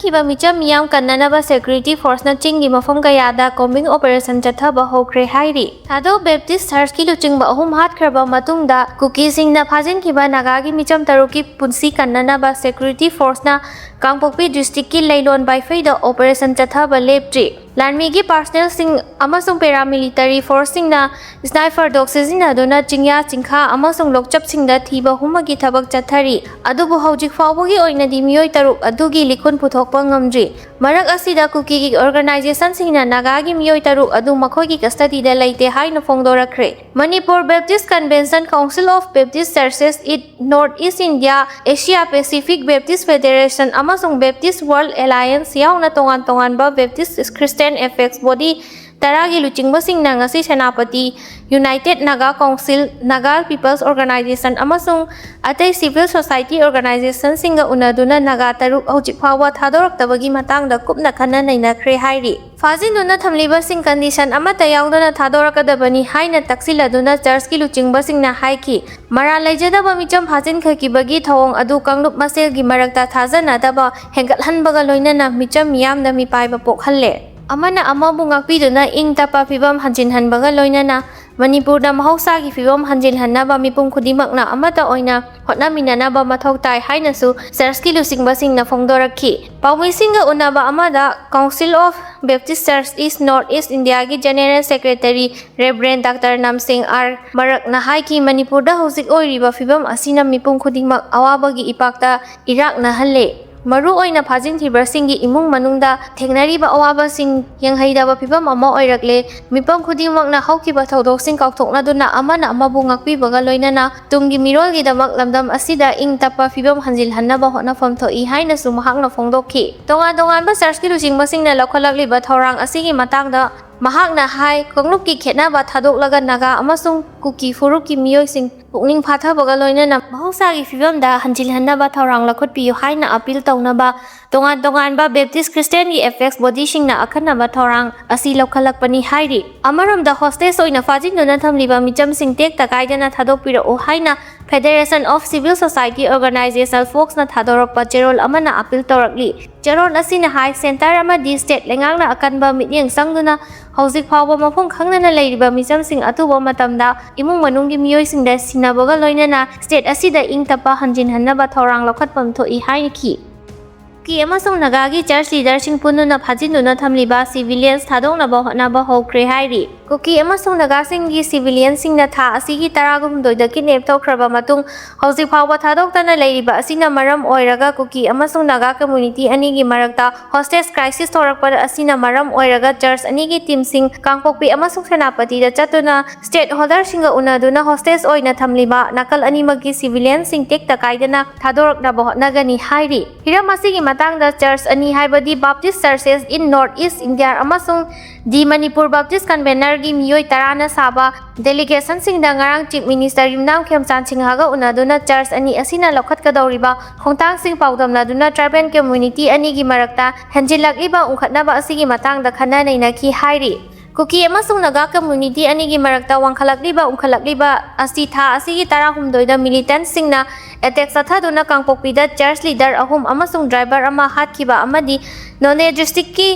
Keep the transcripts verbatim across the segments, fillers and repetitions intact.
ꯈꯤꯕ ꯃꯤꯆꯝ ꯃꯤꯌꯥꯝ ꯀꯟꯅꯅꯕ security forceꯅ ꯆꯤꯡꯒꯤ ꯃꯐꯝ ꯀꯌꯥꯗ combing operation ꯆꯠꯊꯕ ꯍꯧꯈ꯭ꯔꯦ ꯍꯥꯏꯔꯤ꯫ ꯊꯥꯗꯣ Baptist Churchꯀꯤ ꯂꯨꯆꯤꯡꯕ ꯑꯍꯨꯝ ꯍꯥꯠꯈ꯭ꯔꯕ ꯃꯇꯨꯡꯗ ꯀꯨꯀꯤꯁꯤꯡꯅ ꯐꯥꯖꯤꯟꯈꯤꯕ ꯅꯥꯒꯥꯒꯤ ꯃꯤꯆꯝ ꯇꯔꯨꯛꯀꯤ ꯄꯨꯟꯁꯤ ꯀꯟꯅꯅꯕ security forceꯅ ꯀꯥꯡꯄꯣꯛꯄꯤ districtꯀꯤ ꯂꯩꯂꯣꯟ ꯕꯥꯏꯐꯩꯗ operation ꯆꯠꯊꯕ ꯂꯦꯞꯇ꯭ꯔꯤ꯫ ꯂꯥꯟꯃꯤꯒꯤ personnelꯁꯤꯡ ꯑꯃꯁꯨꯡ paramilitary forceꯁꯤꯡꯅ sniper dog ꯁꯤꯖꯤꯟꯅꯗꯨꯅ ꯆꯤꯡꯌꯥ, ꯆꯤꯡꯈꯥ ꯑꯃꯁꯨꯡ ꯂꯣꯛꯆꯞꯁꯤꯡꯗ ꯊꯤꯕ ꯍꯨꯝꯕꯒꯤ ꯊꯕꯛ ꯆꯠꯊꯔꯤ꯫ ꯑꯗꯨꯕꯨ ꯍꯧꯖꯤꯛ ꯐꯥꯎꯕꯒꯤ ꯑꯣꯏꯅꯗꯤ ꯃꯤꯑꯣꯏ ꯇꯔꯨꯛ ꯑꯗꯨꯒꯤ ꯂꯤꯈꯨꯟ ꯄꯨꯊꯣꯛꯄ ꯉꯝꯗ꯭ꯔꯤ꯫ ꯃꯔꯛ ꯑꯁꯤꯗ ꯀꯨꯀꯤꯒꯤ organizationꯁꯤꯡꯅ ꯅꯥꯒꯥꯒꯤ ꯃꯤꯑꯣꯏ ꯇꯔꯨꯛ ꯑꯗꯨ ꯃꯈꯣꯏꯒꯤ custodyꯗ ꯂꯩꯇꯦ ꯍꯥꯏꯅ ꯐꯣꯡꯗꯣꯔꯛꯈ꯭ꯔꯦ꯫ Manipur Baptist Convention, Council of Baptist Churches in North East India, Asia Pacific Baptist Federation ꯑꯃꯁꯨꯡ Baptist World Alliance ꯌꯥꯎꯅ ꯇꯣꯉꯥꯟ ꯇꯣꯉꯥꯟꯕ Baptist Christian apex body ꯇꯔꯥꯒꯤ ꯂꯨꯆꯤꯡꯕꯁꯤꯡꯅ ꯉꯁꯤ Senapati United Naga Council, Naga People's Organization ꯑꯃꯁꯨꯡ ꯑꯇꯩ civil society organizationꯁꯤꯡꯒ ꯎꯅꯗꯨꯅ ꯅꯥꯒꯥ ꯇꯔꯨꯛ ꯍꯧꯖꯤꯛ ꯐꯥꯎꯕ ꯊꯥꯗꯣꯔꯛꯇꯕꯒꯤ ꯃꯇꯥꯡꯗ ꯀꯨꯞꯅ ꯈꯟꯅ ꯅꯩꯅꯈ꯭ꯔꯦ ꯍꯥꯏꯔꯤ꯫ ꯐꯥꯖꯤꯟꯗꯨꯅ ꯊꯝꯂꯤꯕꯁꯤꯡ condition ꯑꯃꯠꯇ ꯌꯥꯎꯗꯅ ꯊꯥꯗꯣꯔꯛꯀꯗꯕꯅꯤ ꯍꯥꯏꯅ ꯇꯛꯁꯤꯜꯂꯗꯨꯅ churchꯀꯤ ꯂꯨꯆꯤꯡꯕꯁꯤꯡꯅ ꯍꯥꯏꯈꯤ꯫ ꯃꯔꯥꯜ ꯂꯩꯖꯗꯕ ꯃꯤꯆꯝ ꯐꯥꯖꯤꯟꯈꯤꯕꯒꯤ ꯊꯧꯑꯣꯡ ꯑꯗꯨ ꯀꯥꯡꯂꯨꯞ ꯃꯁꯦꯜꯒꯤ ꯃꯔꯛꯇ ꯊꯥꯖꯅꯗꯕ ꯍꯦꯟꯒꯠꯍꯟꯕꯒ ꯂꯣꯏꯅꯅ ꯃꯤꯆꯝ ꯃꯤꯌꯥꯝꯗ ꯃꯤꯄꯥꯏꯕ ꯄꯣꯛꯍꯜꯂꯦ꯫ ꯑꯃꯅ ꯑꯃꯕꯨ ꯉꯥꯛꯄꯤꯗꯨꯅ ꯏꯪ ꯇꯞꯄ ꯐꯤꯕꯝ ꯍꯟꯖꯤꯟꯍꯟꯕꯒ ꯂꯣꯏꯅꯅ ꯃꯅꯤꯄꯨꯔꯗ ꯃꯍꯧꯁꯥꯒꯤ ꯐꯤꯕꯝ ꯍꯟꯖꯤꯜꯍꯟꯅꯕ ꯃꯤꯄꯨꯝ ꯈꯨꯗꯤꯡꯃꯛꯅ ꯑꯃꯠꯇ ꯑꯣꯏꯅ ꯍꯣꯠꯅꯃꯤꯟꯅꯅꯕ ꯃꯊꯧ ꯇꯥꯏ ꯍꯥꯏꯅꯁꯨ churchꯀꯤ ꯂꯨꯆꯤꯡꯕꯁꯤꯡꯅ ꯐꯣꯡꯗꯣꯔꯛꯈꯤ꯫ ꯄꯥꯎꯃꯤꯁꯤꯡꯒ ꯎꯅꯕ ꯑꯃꯗ Council of Baptist Church East North East Indiaꯒꯤ General Secretary Reverend Doctor ꯅꯝꯁꯤꯡ ꯑꯥꯔ ꯃꯔꯛꯅ ꯍꯥꯏꯈꯤ, ꯃꯅꯤꯄꯨꯔꯗ ꯍꯧꯖꯤꯛ ꯑꯣꯏꯔꯤꯕ ꯐꯤꯕꯝ ꯑꯁꯤꯅ ꯃꯤꯄꯨꯝ ꯈꯨꯗꯤꯡꯃꯛ ꯑꯋꯥꯕꯒꯤ ꯏꯄꯥꯛꯇ ꯏꯔꯥꯛꯅꯍꯜꯂꯦ꯫ ꯃꯔꯨ ꯑꯣꯏꯅ ꯐꯥꯖꯤꯟꯈꯤꯕꯁꯤꯡꯒꯤ ꯏꯃꯨꯡ ꯃꯅꯨꯡꯗ ꯊꯦꯡꯅꯔꯤꯕ ꯑꯋꯥꯕꯁꯤꯡ ꯌꯦꯡꯍꯩꯗꯕ ꯐꯤꯕꯝ ꯑꯃ ꯑꯣꯏꯔꯛꯂꯦ꯫ ꯃꯤꯄꯨꯝ ꯈꯨꯗꯤꯡꯃꯛꯅ ꯍꯧꯈꯤꯕ ꯊꯧꯗꯣꯛꯁꯤꯡ ꯀꯥꯎꯊꯣꯛꯅꯗꯨꯅ ꯑꯃꯅ ꯑꯃꯕꯨ ꯉꯥꯛꯄꯤꯕꯒ ꯂꯣꯏꯅꯅ ꯇꯨꯡꯒꯤ ꯃꯤꯔꯣꯜꯒꯤꯗꯃꯛ ꯂꯝꯗꯝ ꯑꯁꯤꯗ ꯏꯪ ꯇꯞꯄ ꯐꯤꯕꯝ ꯍꯟꯖꯤꯜꯍꯟꯅꯕ ꯍꯣꯠꯅꯐꯝ ꯊꯣꯛꯏ ꯍꯥꯏꯅꯁꯨ ꯃꯍꯥꯛꯅ ꯐꯣꯡꯗꯣꯛꯈꯤ꯫ ꯇꯣꯉꯥꯟ ꯇꯣꯉꯥꯟꯕ churchꯀꯤ ꯂꯨꯆꯤꯡꯕꯁꯤꯡꯅ ꯂꯧꯈꯠꯂꯛꯂꯤꯕ ꯊꯧꯔꯥꯡ ꯑꯁꯤꯒꯤ ꯃꯇꯥꯡꯗ ꯃꯍꯥꯛꯅ ꯍꯥꯏ, ꯀꯥꯡꯂꯨꯞꯀꯤ ꯈꯦꯠꯅꯕ ꯊꯥꯗꯣꯛꯂꯒ ꯅꯥꯒꯥ ꯑꯃꯁꯨꯡ ꯀꯨꯀꯤ ꯐꯨꯔꯨꯞꯀꯤ ꯃꯤꯑꯣꯏꯁꯤꯡ ꯄꯨꯛꯅꯤꯡ ꯐꯥꯊꯕꯒ ꯂꯣꯏꯅꯅ ꯃꯍꯧꯁꯥꯒꯤ ꯐꯤꯕꯝꯗ ꯍꯟꯖꯤꯜꯍꯟꯅꯕ ꯊꯧꯔꯥꯡ ꯂꯧꯈꯠꯄꯤꯌꯨ ꯍꯥꯏꯅ appeal ꯇꯧꯅꯕ ꯇꯣꯉꯥꯟ ꯇꯣꯉꯥꯟꯕ Baptist Christianꯒꯤ apex bodyꯁꯤꯡꯅ ꯑꯈꯟꯅꯕ ꯊꯧꯔꯥꯡ ꯑꯁꯤ ꯂꯧꯈꯠꯂꯛꯄꯅꯤ ꯍꯥꯏꯔꯤ꯫ ꯑꯃꯔꯣꯝꯗ hostage ꯑꯣꯏꯅ ꯐꯥꯖꯤꯟꯗꯨꯅ ꯊꯝꯂꯤꯕ ꯃꯤꯆꯝꯁꯤꯡ ꯇꯦꯛꯇ ꯀꯥꯏꯗꯅ ꯊꯥꯗꯣꯛꯄꯤꯔꯛꯎ ꯍꯥꯏꯅ Federation of Civil Society Organization ꯐꯣꯛꯁꯅ ꯊꯥꯗꯣꯔꯛꯄ ꯆꯦꯔꯣꯜ ꯑꯃꯅ appeal ꯇꯧꯔꯛꯂꯤ꯫ ꯆꯦꯔꯣꯜ ꯑꯁꯤꯅ ꯍꯥꯏ, ꯁꯦꯟꯇꯔ ꯑꯃꯗꯤ ꯁ꯭ꯇꯦꯠ ꯂꯩꯉꯥꯛꯅ ꯑꯀꯟꯕ ꯃꯤꯠꯌꯦꯡ ꯆꯪꯗꯨꯅ ꯍꯧꯖꯤꯛ ꯐꯥꯎꯕ ꯃꯐꯝ ꯈꯪꯗꯅ ꯂꯩꯔꯤꯕ ꯃꯤꯆꯝꯁꯤꯡ ꯑꯊꯨꯕ ꯃꯇꯝꯗ ꯏꯃꯨꯡ ꯃꯅꯨꯡꯒꯤ ꯃꯤꯑꯣꯏꯁꯤꯡꯗ ꯁꯤꯟꯅꯕꯒ ꯂꯣꯏꯅꯅ ꯁ꯭ꯇꯦꯠ ꯑꯁꯤꯗ ꯏꯪ ꯇꯞꯄ ꯍꯟꯖꯤꯟꯍꯟꯅꯕ ꯊꯧꯔꯥꯡ ꯂꯧꯈꯠꯐꯝ ꯊꯣꯛꯏ ꯍꯥꯏꯈꯤ꯫ ꯀꯨꯀꯤ ꯑꯃꯁꯨꯡ ꯅꯥꯒꯥꯒꯤ ꯆꯔꯆ ꯂꯤꯗꯔꯁꯤꯡ ꯄꯨꯟꯗꯨꯅ ꯐꯥꯖꯤꯟꯗꯨꯅ ꯊꯝꯂꯤꯕ ꯁꯤꯚꯤꯂꯤꯌꯟꯁ ꯊꯥꯗꯣꯛꯅꯕ ꯍꯣꯠꯅꯕ ꯍꯧꯈ꯭ꯔꯦ ꯍꯥꯏꯔꯤ꯫ ꯀꯨꯀꯤ ꯑꯃꯁꯨꯡ ꯅꯥꯒꯥꯁꯤꯡꯒꯤ ꯁꯤꯚꯤꯂꯤꯌꯟꯁꯤꯡꯅ ꯊꯥ ꯑꯁꯤꯒꯤ ꯇꯔꯥꯍꯨꯝꯗꯣꯏꯗ ꯀꯤꯗꯅꯦꯞ ꯇꯧꯈ꯭ꯔꯕ ꯃꯇꯨꯡ ꯍꯧꯖꯤꯛ ꯐꯥꯎꯕ ꯊꯥꯗꯣꯛꯇꯅ ꯂꯩꯔꯤꯕ ꯑꯁꯤꯅ ꯃꯔꯝ ꯑꯣꯏꯔꯒ ꯀꯨꯀꯤ ꯑꯃꯁꯨꯡ ꯅꯥꯒꯥ ꯀꯝꯃ꯭ꯌꯨꯅꯤꯇꯤ ꯑꯅꯤꯒꯤ ꯃꯔꯛꯇ ꯍꯣꯁꯇꯦꯖ ꯀ꯭ꯔꯥꯏꯁꯤꯁ ꯊꯣꯔꯛꯄ ꯑꯁꯤꯅ ꯃꯔꯝ ꯑꯣꯏꯔꯒ ꯆꯔꯆ ꯑꯅꯤꯒꯤ ꯇꯤꯝꯁꯤꯡ ꯀꯥꯡꯄꯣꯛꯄꯤ ꯑꯃꯁꯨꯡ ꯁꯦꯅꯥꯄꯇꯤꯗ ꯆꯠꯇꯨꯅ ꯁ꯭ꯇꯦꯠ ꯍꯣꯜꯗꯔꯁꯤꯡꯒ ꯎꯅꯗꯨꯅ ꯍꯣꯁꯇꯦꯖ ꯑꯣꯏꯅ ꯊꯝꯂꯤꯕ ꯅꯥꯀꯜ ꯑꯅꯤꯃꯛꯀꯤ ꯁꯤꯚꯤꯂꯤꯌꯟꯁꯤꯡ ꯇꯦꯛꯇ ꯀꯥꯏꯗꯅ ꯊꯥꯗꯣꯔꯛꯅꯕ ꯍꯣꯠꯅꯒꯅꯤ ꯍꯥꯏꯔꯤ꯫ ꯍꯤꯔꯝ ꯑꯁꯤꯒꯤ ꯃꯇꯥꯡꯗ ꯆꯔꯆ ꯑꯅꯤ, ꯍꯥꯏꯕꯗꯤ Baptist Churches in North East India ꯑꯃꯁꯨꯡ The Manipur Baptist Convener ꯒꯤ ꯃꯤꯑꯣꯏ ꯇꯔꯥꯅ ꯁꯥꯕ ꯗꯦꯂꯤꯒꯦꯁꯟꯁꯤꯡꯗ ꯉꯔꯥꯡ ꯆꯤꯐ ꯃꯤꯅꯤꯁꯇꯔ ꯌꯨꯝꯅꯥꯝ ꯈꯦꯝꯆꯥꯟ ꯁꯤꯡꯍꯒ ꯎꯅꯗꯨꯅ ꯆꯔꯆ ꯑꯅꯤ ꯑꯁꯤꯅ ꯂꯧꯈꯠꯀꯗꯧꯔꯤꯕ ꯈꯣꯡꯊꯥꯡꯁꯤꯡ ꯄꯥꯎꯗꯝꯅꯗꯨꯅ ꯇ꯭ꯔꯥꯏꯕꯦꯜ ꯀꯝꯃ꯭ꯌꯨꯅꯤꯇꯤ ꯑꯅꯤꯒꯤ ꯃꯔꯛꯇ ꯍꯦꯟꯖꯤꯜꯂꯛꯂꯤꯕ ꯎꯪꯈꯠꯅꯕ ꯑꯁꯤꯒꯤ ꯃꯇꯥꯡꯗ ꯈꯟꯅ ꯅꯩꯅꯈꯤ ꯍꯥꯏꯔꯤ꯫ ꯀꯨꯀꯤ ꯑꯃꯁꯨꯡ ꯅꯥꯒꯥ ꯀꯝꯃ꯭ꯌꯨꯅꯤꯇꯤ ꯑꯅꯤꯒꯤ ꯃꯔꯛꯇ ꯋꯥꯡꯈꯠꯂꯛꯂꯤꯕ ꯎꯪꯈꯠꯂꯛꯂꯤꯕ ꯑꯁꯤ ꯊꯥ ꯑꯁꯤꯒꯤ ꯇꯔꯥꯍꯨꯝꯗꯣꯏꯗ ꯃꯤꯂꯤꯇꯦꯟꯠꯁꯤꯡꯅ ꯑꯦꯇꯦꯛ ꯆꯠꯊꯗꯨꯅ ꯀꯥꯡꯄꯣꯛꯄꯤꯗ ꯆꯔꯆ ꯂꯤꯗꯔ ꯑꯍꯨꯝ ꯑꯃꯁꯨꯡ ꯗ꯭ꯔꯥꯏꯚꯔ ꯑꯃ ꯍꯥꯠꯈꯤꯕ ꯑꯃꯗꯤ ꯅꯣꯅꯦ ꯗꯤꯁꯇ꯭ꯔꯤꯛꯀꯤ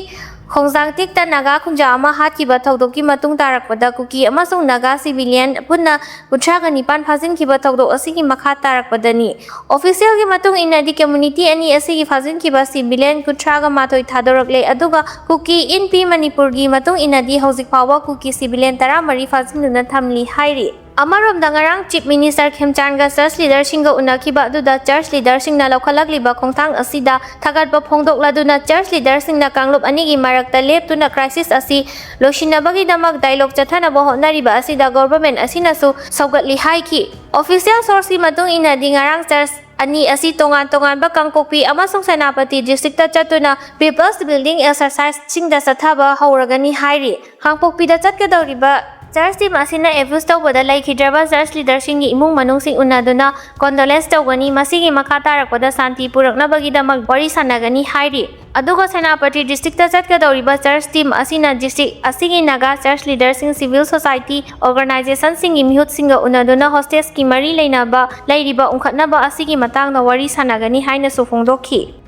ꯈꯣꯡꯖꯥꯡꯇꯤꯛꯇ ꯅꯥꯒꯥ ꯈꯨꯟꯖꯥ ꯑꯃ ꯍꯥꯠꯈꯤꯕ ꯊꯧꯗꯣꯛꯀꯤ ꯃꯇꯨꯡ ꯇꯥꯔꯛꯄꯗ ꯀꯨꯀꯤ ꯑꯃꯁꯨꯡ ꯅꯥꯒꯥ ꯁꯤꯚꯤꯂꯤꯌꯟ ꯄꯨꯟꯅ ꯀꯨꯟꯊ꯭ꯔꯥꯒ ꯅꯤꯄꯥꯟ ꯐꯥꯖꯤꯟꯈꯤꯕ ꯊꯧꯗꯣꯛ ꯑꯁꯤꯒꯤ ꯃꯈꯥ ꯇꯥꯔꯛꯄꯗꯅꯤ꯫ ꯑꯣꯐꯤꯁꯤꯌꯦꯜꯒꯤ ꯃꯇꯨꯡ ꯏꯟꯅꯗꯤ ꯀꯝꯃ꯭ꯌꯨꯅꯤꯇꯤ ꯑꯅꯤ ꯑꯁꯤꯒꯤ ꯐꯥꯖꯤꯟꯈꯤꯕ ꯁꯤꯚꯤꯂꯤꯌꯟ ꯀꯨꯟꯊ꯭ꯔꯥꯒ ꯃꯥꯊꯣꯏ ꯊꯥꯗꯣꯔꯛꯂꯦ, ꯑꯗꯨꯒ ꯀꯨꯀꯤ ꯏꯟ ꯄꯤ ꯃꯅꯤꯄꯨꯔꯒꯤ ꯃꯇꯨꯡ ꯏꯟꯅꯗꯤ ꯍꯧꯖꯤꯛ ꯐꯥꯎꯕ ꯀꯨꯀꯤ ꯁꯤꯚꯤꯂꯤꯌꯟ ꯇꯔꯥꯃꯔꯤ ꯐꯥꯖꯤꯟꯗꯨꯅ ꯊꯝꯂꯤ ꯍꯥꯏꯔꯤ꯫ ꯑꯃꯔꯣꯝꯗ ꯉꯔꯥꯡ ꯆꯤꯐ ꯃꯤꯅꯤꯁꯇꯔ ꯈꯦꯝꯆꯥꯟꯒ ꯆꯔꯆ ꯂꯤꯗꯔꯁꯤꯡꯒ ꯎꯅꯈꯤꯕ ꯑꯗꯨꯗ ꯆꯔꯆ ꯂꯤꯗꯔꯁꯤꯡꯅ ꯂꯧꯈꯠꯂꯛꯂꯤꯕ ꯈꯣꯡꯊꯥꯡ ꯑꯁꯤꯗ ꯊꯥꯒꯠꯄ ꯐꯣꯡꯗꯣꯛꯂꯗꯨꯅ ꯆꯔꯆ ꯂꯤꯗꯔꯁꯤꯡꯅ ꯀꯥꯡꯂꯨꯞ ꯑꯅꯤꯒꯤ ꯃꯔꯛꯇ ꯂꯦꯞꯇꯨꯅ ꯀ꯭ꯔꯥꯏꯁꯤꯁ ꯑꯁꯤ ꯂꯣꯏꯁꯤꯟꯅꯕꯒꯤꯗꯃꯛ ꯗꯥꯏꯂꯣꯒ ꯆꯠꯊꯅꯕ ꯍꯣꯠꯅꯔꯤꯕ ꯑꯁꯤꯗ ꯒꯣꯚꯔꯟꯃꯦꯟꯠ ꯑꯁꯤꯅꯁꯨ ꯁꯧꯒꯠꯂꯤ ꯍꯥꯏꯈꯤ꯫ ꯑꯣꯐꯤꯁꯤꯌꯦꯜ ꯁꯣꯔꯁꯀꯤ ꯃꯇꯨꯡ ꯏꯟꯅꯗꯤ ꯉꯔꯥꯡ ꯆꯔꯆ ꯑꯅꯤ ꯑꯁꯤ ꯇꯣꯉꯥꯟ ꯇꯣꯉꯥꯟꯕ ꯀꯥꯡꯄꯣꯛꯄꯤ ꯑꯃꯁꯨꯡ ꯁꯦꯅꯥꯄꯇꯤ ꯗꯤꯁꯇ꯭ꯔꯤꯛꯇ ꯆꯠꯇꯨꯅ ꯄꯤꯄꯜꯁ ꯕꯤꯜꯗꯤꯡ ꯑꯦꯛꯁꯔꯁꯥꯏꯖꯁꯤꯡꯗ ꯆꯠꯊꯕ ꯍꯧꯔꯒꯅꯤ ꯍꯥꯏꯔꯤ꯫ ꯀꯥꯡꯄꯣꯛꯄꯤꯗ ꯆꯠꯀꯗꯧꯔꯤꯕ ꯆꯔꯆ ꯇꯤꯝ ꯑꯁꯤꯅ ꯑꯦꯕ꯭ꯌꯨꯁ ꯇꯧꯕꯗ ꯂꯩꯈꯤꯗ꯭ꯔꯕ ꯆꯔꯆ ꯂꯤꯗꯔꯁꯤꯡꯒꯤ ꯏꯃꯨꯡ ꯃꯅꯨꯡꯁꯤꯡ ꯎꯅꯗꯨꯅ ꯀꯣꯟꯗꯣꯂꯦꯟꯁ ꯇꯧꯒꯅꯤ꯫ ꯃꯁꯤꯒꯤ ꯃꯈꯥ ꯇꯥꯔꯛꯄꯗ ꯁꯥꯟꯇꯤ ꯄꯨꯔꯛꯅꯕꯒꯤꯗꯃꯛ ꯋꯥꯔꯤ ꯁꯥꯟꯅꯒꯅꯤ ꯍꯥꯏꯔꯤ꯫ ꯑꯗꯨꯒ ꯁꯦꯅꯥꯄꯇꯤ ꯗꯤꯁꯇ꯭ꯔꯤꯛꯇ ꯆꯠꯀꯗꯧꯔꯤꯕ ꯆꯔꯆ ꯇꯤꯝ ꯑꯁꯤꯅ ꯗꯤꯁꯇ꯭ꯔꯤꯛ ꯑꯁꯤꯒꯤ ꯅꯥꯒꯥ ꯆꯔꯆ ꯂꯤꯗꯔꯁꯤꯡ, ꯁꯤꯚꯤꯜ ꯁꯣꯁꯥꯏꯇꯤ ꯑꯣꯔꯒꯅꯥꯏꯖꯦꯁꯟꯁꯤꯡꯒꯤ ꯃꯤꯍꯨꯠꯁꯤꯡꯒ ꯎꯅꯗꯨꯅ ꯍꯣꯁꯇꯦꯖꯀꯤ ꯃꯔꯤ ꯂꯩꯅꯕ ꯂꯩꯔꯤꯕ ꯎꯪꯈꯠꯅꯕ ꯑꯁꯤꯒꯤ ꯃꯇꯥꯡꯗ ꯋꯥꯔꯤ ꯁꯥꯟꯅꯒꯅꯤ ꯍꯥꯏꯅꯁꯨ ꯐꯣꯡꯗꯣꯛꯈꯤ꯫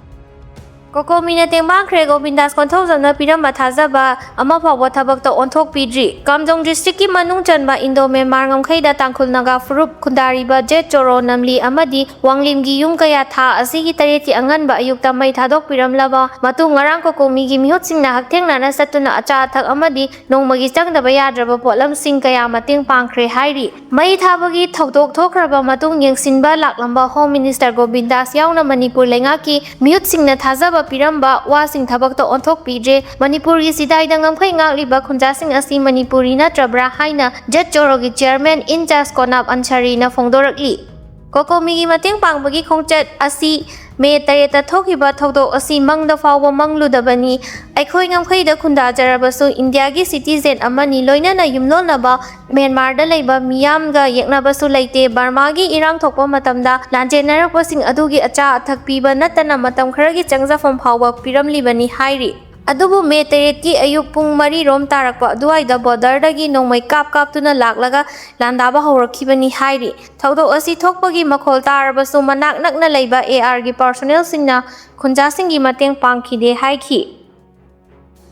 ꯀꯣꯀꯣꯃꯤꯅ ꯇꯦꯡꯕꯥꯡꯈ꯭ꯔꯦ꯫ ꯒꯣꯕꯤꯟꯗꯥꯁ ꯀꯣꯟꯊꯧꯖꯝꯅ ꯄꯤꯔꯝꯕ ꯊꯥꯖꯕ ꯑꯃ ꯐꯥꯎꯕ ꯊꯕꯛꯇ ꯑꯣꯟꯊꯣꯛꯄꯤꯗ꯭ꯔꯤ꯫ ꯀꯥꯝꯖꯣꯡ ꯗꯤꯁꯇ꯭ꯔꯤꯛꯀꯤ ꯃꯅꯨꯡ ꯆꯟꯕ ꯏꯟꯗꯣ ꯃ꯭ꯌꯥꯟꯃꯥꯔ ꯉꯝꯈꯩꯗ ꯇꯥꯡꯈꯨꯜ ꯅꯥꯒꯥ ꯐꯨꯔꯨꯞ ꯈꯨꯟꯗꯥꯔꯤꯕ ꯖꯦꯠ ꯆꯣꯔꯣ ꯅꯝꯂꯤ ꯑꯃꯗꯤ ꯋꯥꯡꯂꯤꯝꯒꯤ ꯌꯨꯝ ꯀꯌꯥ ꯊꯥ ꯑꯁꯤꯒꯤ ꯇꯔꯦꯠꯀꯤ ꯑꯉꯟꯕ ꯑꯌꯨꯛꯇ ꯃꯩ ꯊꯥꯗꯣꯛꯄꯤꯔꯝꯂꯕ ꯃꯇꯨꯡ ꯉꯔꯥꯡ ꯀꯣꯀꯣꯃꯤꯒꯤ ꯃꯤꯍꯨꯠꯁꯤꯡꯅ ꯍꯛꯊꯦꯡꯅꯅ ꯆꯠꯇꯨꯅ ꯑꯆꯥ ꯑꯊꯛ ꯑꯃꯗꯤ ꯅꯣꯡꯃꯒꯤ ꯆꯪꯗꯕ ꯌꯥꯗ꯭ꯔꯕ ꯄꯣꯠꯂꯝꯁꯤꯡ ꯀꯌꯥ ꯃꯇꯦꯡ ꯄꯥꯡꯈ꯭ꯔꯦ ꯍꯥꯏꯔꯤ꯫ ꯃꯩ ꯊꯥꯕꯒꯤ ꯊꯧꯗꯣꯛ ꯊꯣꯛꯈ꯭ꯔꯕ ꯃꯇꯨꯡ ꯌꯦꯡꯁꯤꯟꯕ ꯂꯥꯛꯂꯝꯕ ꯍꯣꯝ ꯃꯤꯅꯤꯁꯇꯔ ꯒꯣꯕꯤꯟꯗꯥꯁ ꯌꯥꯎꯅ ꯃꯅꯤꯄꯨꯔ ꯂꯩꯉꯥꯛꯀꯤ ꯃꯤꯍꯨꯠꯁꯤꯡꯅ ꯊꯥꯖꯕ ꯄꯤꯔꯝꯕ ꯋꯥꯁꯤꯡ ꯊꯕꯛꯇ ꯑꯣꯟꯊꯣꯛꯄꯤꯗ꯭ꯔꯦ꯫ ꯃꯅꯤꯄꯨꯔꯒꯤ ꯆꯤꯗꯥꯏꯗ ꯉꯝꯈꯩ ꯉꯥꯛꯂꯤꯕ ꯈꯨꯟꯖꯥꯁꯤꯡ ꯑꯁꯤ ꯃꯅꯤꯄꯨꯔꯤ ꯅꯠꯇ꯭ꯔꯕ꯭ꯔꯥ ꯍꯥꯏꯅ ꯖꯦꯠ ꯆꯣꯔꯣꯒꯤ ꯆꯤꯌꯔꯃꯦꯟ ꯏꯟꯆꯥꯔꯖ ꯀꯣꯅꯥꯞ ꯑꯟꯁꯥꯔꯤꯅ ꯐꯣꯡꯗꯣꯔꯛꯂꯤ꯫ ꯀꯣꯀꯣꯃꯤꯒꯤ ꯃꯇꯦꯡ ꯄꯥꯡꯕꯒꯤ ꯈꯣꯡꯆꯠ ꯑꯁꯤ ꯃꯦ ꯇꯔꯦꯠꯇ ꯊꯣꯛꯈꯤꯕ ꯊꯧꯗꯣꯛ ꯑꯁꯤ ꯃꯪꯗ ꯐꯥꯎꯕ ꯃꯪꯂꯨꯗꯕꯅꯤ꯫ ꯑꯩꯈꯣꯏ ꯉꯝꯈꯩꯗ ꯈꯨꯟꯗꯥꯖꯔꯕꯁꯨ ꯏꯟꯗꯤꯌꯥꯒꯤ ꯁꯤꯇꯤꯖꯦꯟ ꯑꯃꯅꯤ, ꯂꯣꯏꯅꯅ ꯌꯨꯝꯂꯣꯟꯅꯕ ꯃ꯭ꯌꯥꯟꯃꯥꯔꯗ ꯂꯩꯕ ꯃꯤꯌꯥꯝꯒ ꯌꯦꯛꯅꯕꯁꯨ ꯂꯩꯇꯦ꯫ ꯕꯔꯃꯥꯒꯤ ꯏꯔꯥꯡ ꯊꯣꯛꯄ ꯃꯇꯝꯗ ꯂꯥꯟꯖꯦꯟꯅꯔꯛꯄꯁꯤꯡ ꯑꯗꯨꯒꯤ ꯑꯆꯥ ꯑꯊꯛ ꯄꯤꯕ ꯅꯠꯇꯅ ꯃꯇꯝ ꯈꯔꯒꯤ ꯆꯪꯖꯐꯝ ꯐꯥꯎꯕ ꯄꯤꯔꯝꯂꯤꯕꯅꯤ ꯍꯥꯏꯔꯤ꯫ ꯑꯗꯨꯕꯨ ꯃꯦ ꯇꯔꯦꯠꯀꯤ ꯑꯌꯨꯛ ꯄꯨꯡ ꯃꯔꯤ ꯔꯣꯝ ꯇꯥꯔꯛꯄ ꯑꯗꯨꯋꯥꯏꯗ ꯕꯣꯔꯗꯔꯗꯒꯤ ꯅꯣꯡꯃꯩ ꯀꯥꯞ ꯀꯥꯞꯇꯨꯅ ꯂꯥꯛꯂꯒ ꯂꯥꯟꯗꯥꯕ ꯍꯧꯔꯛꯈꯤꯕꯅꯤ ꯍꯥꯏꯔꯤ꯫ ꯊꯧꯗꯣꯛ ꯑꯁꯤ ꯊꯣꯛꯄꯒꯤ ꯃꯈꯣꯜ ꯇꯥꯔꯕꯁꯨ ꯃꯅꯥꯛ ꯅꯛꯅ ꯂꯩꯕ ꯑꯦ ꯑꯥꯔꯒꯤ ꯄꯥꯔꯁꯣꯅꯦꯜꯁꯤꯡꯅ ꯈꯨꯟꯖꯥꯁꯤꯡꯒꯤ ꯃꯇꯦꯡ ꯄꯥꯡꯈꯤꯗꯦ ꯍꯥꯏꯈꯤ꯫